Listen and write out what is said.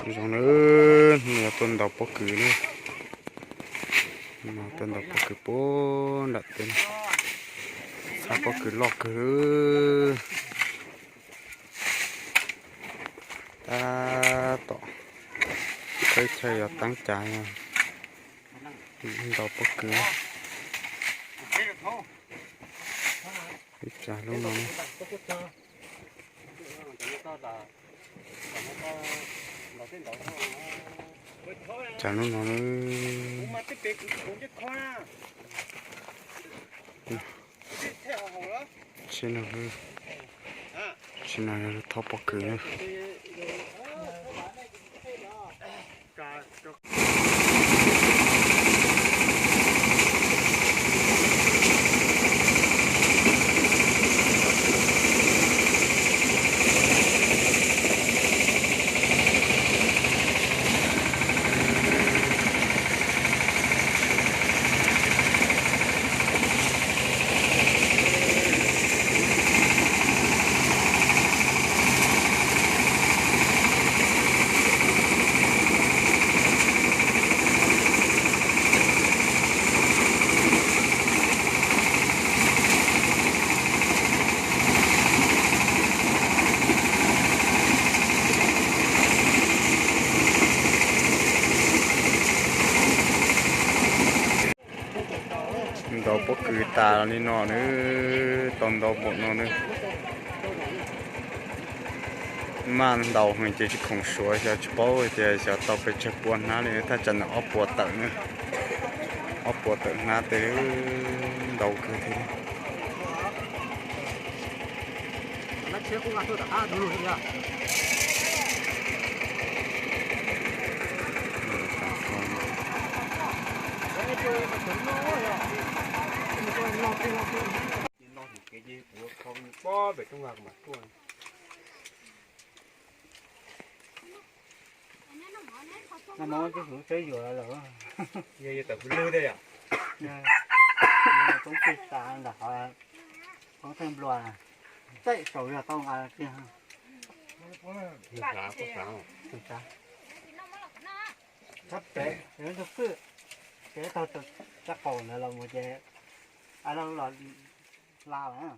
Zoo na, no yog tuaj ntaus pob kws na. No tuaj ntaus pob kws puag nram teb, txhab pob kws loj kawg. Tab tom khawb chaw yog teeb cas, ntaus pob kws. Ib tsam lub no, tsam lub no, tsis no, tsis no yog thob pob kws na. Ntaus pob kws tas li no nawb, tau ntau npaum no nawb. Maj ntaus heev ces tsis khoom suav, xyov tsis paub tias xyov tau pes tsawg pua hnab li, thaj tsam no ob puas tawm na, ob puas tawm hnab tej, ntau kawg thiab. Noj mov twb hlub seb yuav lawm. Yog yus tawm hws lug tiag yom. Poob tij tas ntawm qhov, poob theej nplua, txaij saum yog tau nqa kiag. Txhab pem, ntug kwj, pem taug rab qaum ntawd los mus ces, a, los hla lawm.